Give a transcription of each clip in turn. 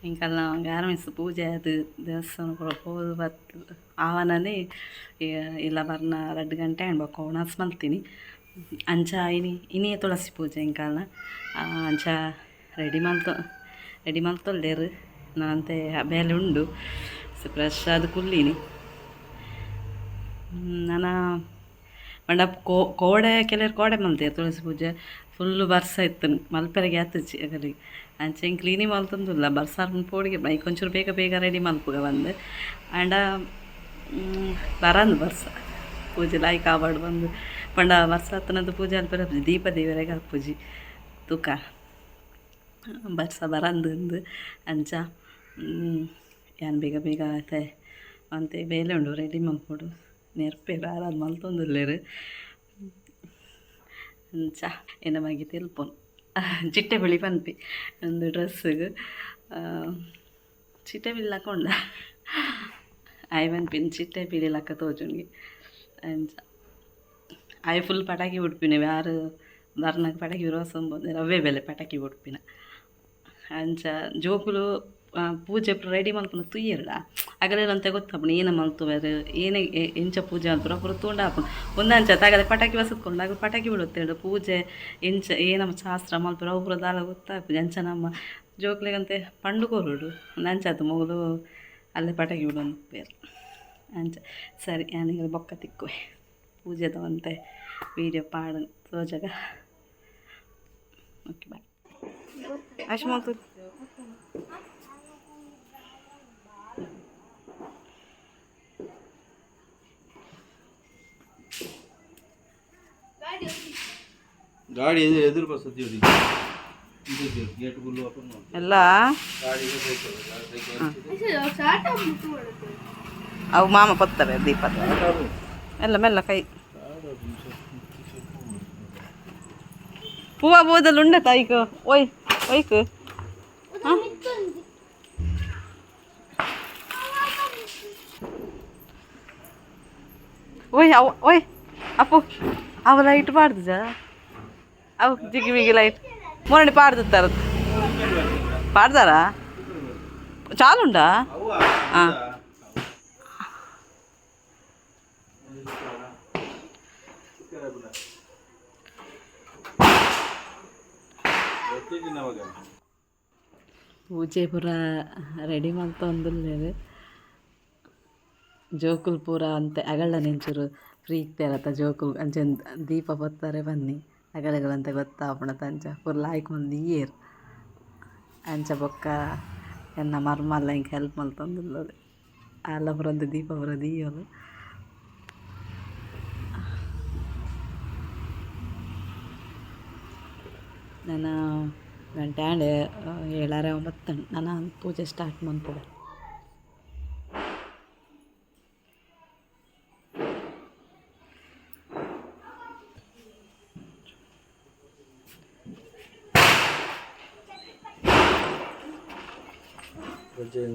ಇಂಕಲ್ನ garments ಪೂಜೆ ಅದು ದೇವಸ್ಥಾನ ಪೂರ ಪೋದು ಬತ್ತು ಆವನನೇ ಇಲ್ಲ ಬರ್ನ 2 ಗಂಟೆ ಆಂಡ್ ಬೊಕ್ಕ ಉಣಸ್ ಮಲ್ತೀನಿ. ಅಂಚ ಇನಿ ಇನಿಯೇ ತುಳಸಿ ಪೂಜೆ ಇಂಕಲ್ನ. ಅಂಚ ರೆಡಿ ಮಲ್ತೊ ರೆಡಿ ಮಲ್ತೊಲ್ಲೇರು ನಾನಂತೆ ಬೇಲೆ ಉಂಡು ಫ್ರೆಶ್ ಅದು ಕುಲ್ಲಿನಿ. ನನ ಪಂಡ ಕೋಡೆ ಕೆಲವರು ಕೋಡೆ ಮಲ್ತೇರು ತುಳಸಿ ಪೂಜೆ ಫುಲ್ಲು ಬರ್ಸ ಇತ್ತು ಮಲ್ಪೆರೆಗೆ ಆತುಜಿ ಅಗಲಿ. ಅಂಚ ಹಿಂಗೆ ಕ್ಲೀನಿಂಗ್ ಮಲ್ತೊಂದುಲ್ಲ ಬರ್ಸಾರ್ ಪೋಡಿಗೆ ಬೈಕ್ ಒಂಚೂರು ಬೇಗ ಬೇಗ ರೆಡಿ ಮಲ್ಪುಗ ಬಂದು. ಆಂಡ ಬರಂದು ಬರ್ಸ ಪೂಜೆ ಲಾಯ್ಕ್ ಆವಡ್ ಬಂದು ಪಂಡ ಬರ್ಸ ಆತನದು ಪೂಜೆ ಅಲ್ಪೆರೆ ಆಪುಜಿ ದೀಪ ದೇವರೆಗೆ ಆಪುಜಿ ತೂಕ ಬರ್ಸ ಬರಂದು ಅಂದು. ಅಂಚ ಯಾನ್ ಬೇಗ ಬೇಗ ಆತೆ ಅಂತೆ ಬೇಲೆ ಉಂಡು ರೆಡಿ ಮಲ್ಪೊಡು ನೆರ್ಪೇರು ಆರಾದ್ ಮಲ್ತೊಂದುಲ್ಲೆರ್. ಅಂಚ ಎನ್ನ ಮಗೆ ತೆಲ್ಪೊನು ಚಿಟ್ಟೆ ಬಿಳಿ ಪನ್ಪಿ ಒಂದು ಡ್ರೆಸ್ಸಿಗೆ ಚಿಟ್ಟೆ ಬಿಳಿ ಲಕ್ಕ ಆಯ್ ಪನ್ಪಿನ ಚಿಟ್ಟೆ ಬಿಳಿ ಲಕ್ಕ ತೋಜುಂಡು. ಅಂಚ ಆಯ್ ಫುಲ್ ಪಟಾಕಿ ಉಡ್ಪಿನ ಯಾರು ಬರ್ನಾಗ ಪಟಾಕಿ ರೋಸಂಬೋದು ರವ್ವೆ ಬೆಲೆ ಪಟಾಕಿ ಉಡ್ಪಿನ. ಅಂಚ ಜೋಕುಲು ಪೂಜೆ ರೆಡಿ ಮಲ್ಪುನ ತೂಯೆರ್ಡ ಅಗಲೆಲ್ಲ ಗೊತ್ತಾಪುಂಡು ಏನ ಮಲ್ತುವೆರ್ ಏನೇ ಎಂಚ ಪೂಜೆ ಮಲ್ಪುರ ಪೂರ ತೂಂಡ ಆಪುಂಡು. ಒಂದಂಚ ತಗಲೆ ಪಟಾಕಿ ವಸತ್ಕೊಂಡು ಅಗಲು ಪಟಾಕಿ ಬಿಡುತ್ತೇಳು ಪೂಜೆ ಎಂಚ ಏನ ಶಾಸ್ತ್ರ ಮಲ್ಪುರ ಅವು ಪೂರ ದಾಲ ಗೊತ್ತಾಪುಜಿ. ಅಂಚ ನಮ್ಮ ಜೋಕ್ಲೆಗಂತೆ ಪಂಡು ಕೊರೊಡು ಅಂಚಾತು ಮೊಗಲು ಅಲ್ಲೇ ಪಟಾಕಿ ಬಿಡೊಂದು ಅಂಚ. ಸರಿ ಯಾನಿಗೆ ಬೊಕ್ಕ ತಿಕ್ಕುವೆ ಪೂಜೆದ ಒಂತೆ ವೀಡಿಯೋ ಪಾಡು ತೋಜಗ. Okay bye. ಅಶ್ ಮಲ್ತು ಗಾಡಿ ಎದುರು ಎದುರು ಬರ್ತದೆ ಗೇಟ್ ಗುಲ್ಲು ಓಪನ್ ಎಲ್ಲ ಅವು ಮಾಮ ಕೊತ್ತಾರೆ ದೀಪ ಎಲ್ಲ ಮೆಲ್ಲ ಕೈ ಪೂವ ಬೋದಲ್ ಉಂಡ ತಾಯಿಕ್ ಓಯ್ ಒಯ್ಕ್. ಓಯ್ ಅವ ಓಯ್ ಅಪ್ಪು ಅವ ಲೈಟ್ ಪಾಡ್ದುಜ ಅವು ಜಿಗಿ ಮಿಗಿ ಲೈಟ್ ಮೊರಣಿ ಪಾಡ್ದುತ್ತಾರ ಪಾಡ್ದಾರಾ ಚಾಲುಂಡಾ? ಹಾಂ ಪೂಜೆ ಪೂರ ರೆಡಿ ಮಲ್ತೊಂದುಲ್ಲೆರ್ ಜೋಕುಲು ಪೂರ ಅಂತೆ ಅಗಲ್ಡ ಒಂಚೂರು ಫ್ರೀ ಇತ್ತೆರತ ಜೋಕುಲು ಅಂಚ ದೀಪ ಪೊತ್ತಾರೆ ಬನ್ನಿ ಅಗಲಗಳಂತ ಗೊತ್ತಾಪುಂಡತ ಅಂಚ ಪೂರ ಲಾಯ್ಕ್ ಮಂದಿ ದೀಯೆರ್. ಅಂಚ ಬೊಕ್ಕ ಎನ್ನ ಮರ್ಮಲ್ ಎಂಕ್ ಹೆಲ್ಪ್ ಮಲ್ತೊಂದುಲ್ಲೆರ್ ಆಲ ಪೂರ ಒಂತೆ ದೀಪ ಪೂರ ದೀಯೊಲು. ನನ ಗಂಟೆ ಆಂಡ್ ಏಳರೆ ಒಂಬತ್ತು ನನ ಪೂಜೆ ಸ್ಟಾರ್ಟ್ ಮನ್ಪುಗ.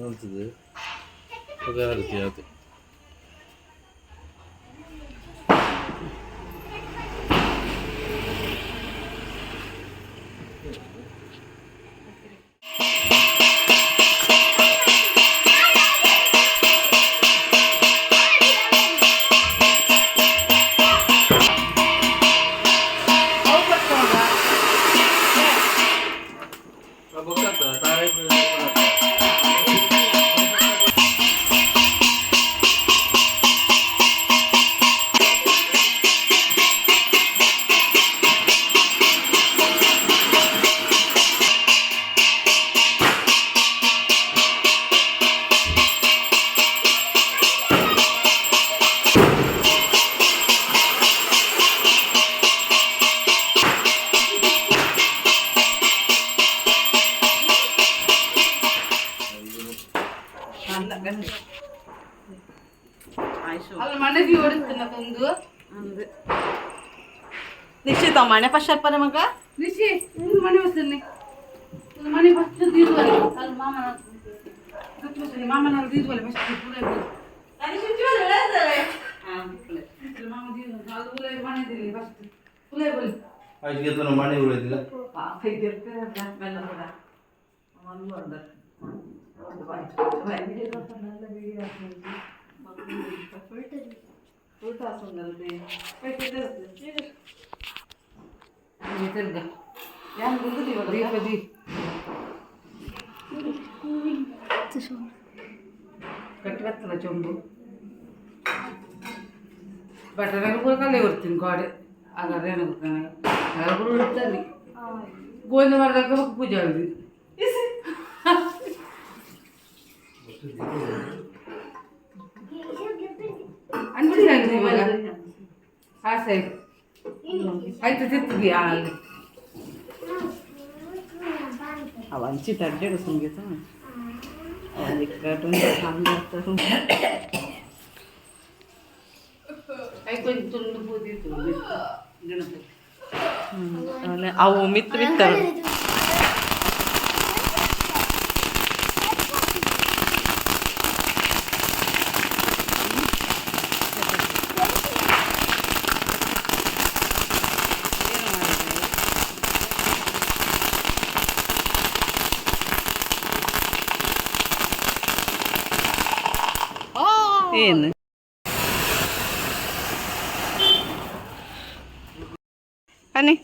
ನೋಡ್ತಿದ್ದೆ ಆರತಿ ಆತು. ಅಲ್ಲ ಮನೆಗೆ ಓಡಿಸ್ತಾನ ತಂದು. ನಿಶ್ಚಿತ ಮನೆ ಪಶ್ಚಾತ್ಪರ ಮಗ. ನಿಶಿ ಮನೆ ಬಸ್ಸಲ್ಲಿ ಮನೆ ಫಸ್ಟ್ ದೀರ್ವಲೆ ಅಲ್ಲಿ ಮಾಮನ ಮಾಮನ ದೀರ್ವಲೆ ಫಸ್ಟ್ ಪೂರ ಮಾಮ ದೀರ್ವ ಅದು ಊರ ಮನೆ ದಿಲ್ಲಿ ಫಸ್ಟ್ ಪುಲೈ ಬಲಿ. ಆಯ್ತು ಮನೆ ಉಳಿದಿಲ್ಲ. ಪಾಪ. ಕಟ್ಟಿ ಚೊಂಬು ಬಟರ್ ಕೂಡ ಕಲ್ಲೆ ಕೊಡ್ತೀನಿ ಗೋಡೆ ಹಾಗಾದ್ರೆ ಏನಾಗುತ್ತೆ ಕೂಡ ಉಡ್ತಾನೆ ಗೋವಿಂದ ಮಾಡಿದಾಗ ಪೂಜೆ ಆಗುದು. ಅಂಚಿನ ಇವಾಗ ಆಸೆ ಆಯ್ತು ತಿರ್ತಿದ್ಯಾ ಅಲ್ಲಿ. ಅವ ಅಂಚಿ ತಡ್ಡೆಡು ಸಂಗೀತ ಅವನಿಕ್ಕಟು ಸಾಂಗಾತರು. ಐಕೊಂಚ ತುಂಡು ಪೂಜೆ ಗಣಪತಿ. ಅವು ಮಿತ್ ಮಿತ್ತರು. ಏನು ಅನ್ನಿ?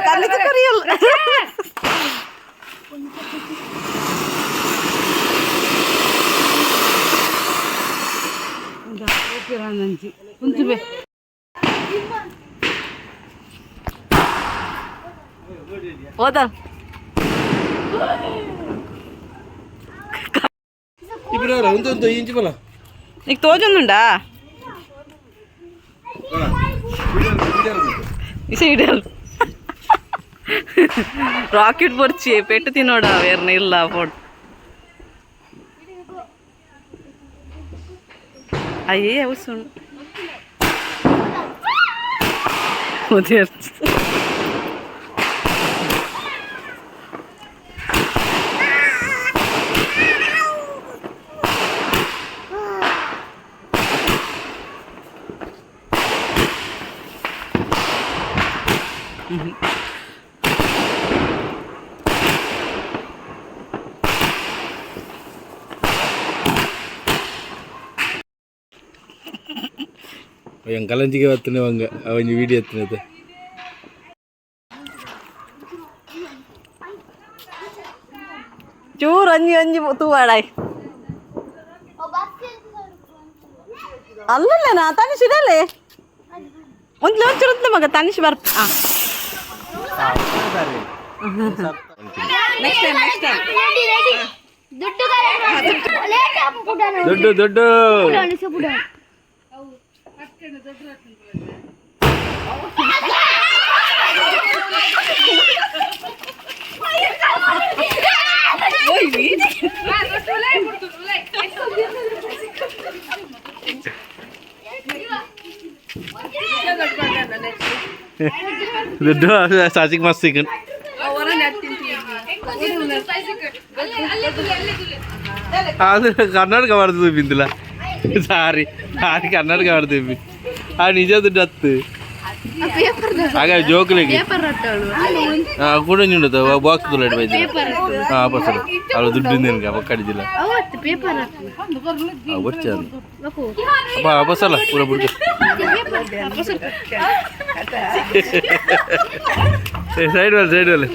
ಕಣ್ಣಿಗೆ ಕರಿಯಲ್ಲ. ನಂಜಿ ಕುಂಚುಬೆ. ಹೋದ. ఇప్పుడు ಒಂದು ಒಂದು ಇಂಚು ಬಲ. నీకు తోచుందా? ಇಡಲ್ ರಾಕೆಟ್ ಬೊರ್ಚಿ ಪೆಟ್ಟು ತಿನ್ನೋಡ ಬೇರೆ ಇಲ್ಲ ಫೋಟೋ. ಅಯ್ಯೇ, ಅವು ಸುಣ್ ಕಲಂಜಿಗೆ ಬರ್ತನೆ ಅವಂಗ ಅವಂಜಿ ವೀಡಿಯೋ ಎತ್ತಿನದು. ಚೂರು ಅಂಜಿ ಅಂಜಿ ತೂವಾಡಾಯ್ ಅಲ್ಲಲ್ಲ ನಾ ತನಿಷ್ ಇಡಲೆ ಒಂದು ಲೋಚ್ ಮಗ ತನಿಷ್ ಬರ್. Next time, next time. ದುಡ್ಡು. ದೊಡ್ಡ ದೊಡ್ಡ. ದುಡ್ಡು ಸಾಚಿಗೆ ಮಸ್ತ್ ಸಿಕ್ಕನ್. ಅದು ಕರ್ನಾಟಕ ಬರ್ತದೆ ಬಿಂದಿಲ್ಲ. ಸಾರಿ ಸಾರಿ, ಕರ್ನಾಟಕ ಬರ್ತದೆ. ಆ ನಿಜ ದುಡ್ಡು ಹತ್ತು ಹಾಗೆ ಜೋಕ್ಲಿಗೆ ಕೂಡ ಉಂಟು ಬಾಕ್ಸ್ ತುಲಾಡಿ ಬೈದಿಲ್ಲ. ಹಾಂ, ಬಸರ ಅವಳು ದುಡ್ಡು ನಿನಗೆ ಪಕ್ಕಡಿದಿಲ್ಲ. ಬರ್ಚ ಅಪ್ಪ ಬಸಲ್ಲ ಪೂರ ಬುಡ್ಕ. Side ವಲ್, side ವಲ್.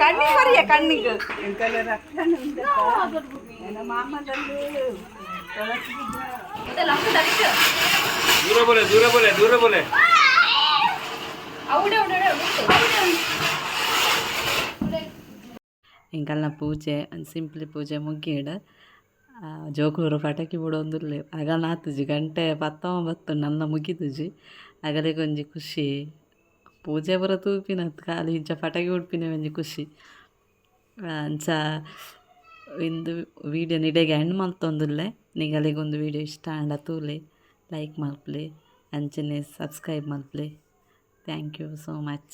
ಕಣ್ಣಿಗೆ ಬರಿಯ ಕಣ್ಣಿಗೆ. ದೂರ ಬೋಲೆ, ದೂರ ಬೋಲೆ, ದೂರ ಬೋಲೆ. ಎಂಕಲ್ನ ಪೂಜೆ ಸಿಂಪ್ಲಿ ಪೂಜೆ ಮುಗಿಯಡ್ ಜೋಕುಲು ಪಟಾಕಿ ಬುಡೊಂದುಲ್ಲೆ. ಅಗಲ ಆತುಜಿ, ಗಂಟೆ 10:09 ನನ್ನ ಮುಗಿದುಜಿ. ಅಗಲಿಗೆ ಒಂಜಿ ಖುಷಿ, ಪೂಜೆ ಪೂರ ತೂಪಿನತ್ ಖಾಲಿ ಇಂಚ ಪಟಾಕಿ ಬುಡ್ಪಿನ ಒಂಜಿ ಖುಷಿ. ಅಂಚ ಇಂದು ವೀಡಿಯೋ ಇಡೆಗೆ ಎಂಡ್ ಮಲ್ತೊಂದುಲ್ಲೆ. ನಿಗಲಿಗೊಂದು ವೀಡಿಯೋ ಇಷ್ಟ ಆಂಡ ತೂಲೆ, ಲೈಕ್ ಮಲ್ಪುಲೆ, ಅಂಚನೆ ಸಬ್ಸ್ಕ್ರೈಬ್ ಮಲ್ಪುಲೆ. Thank you so much.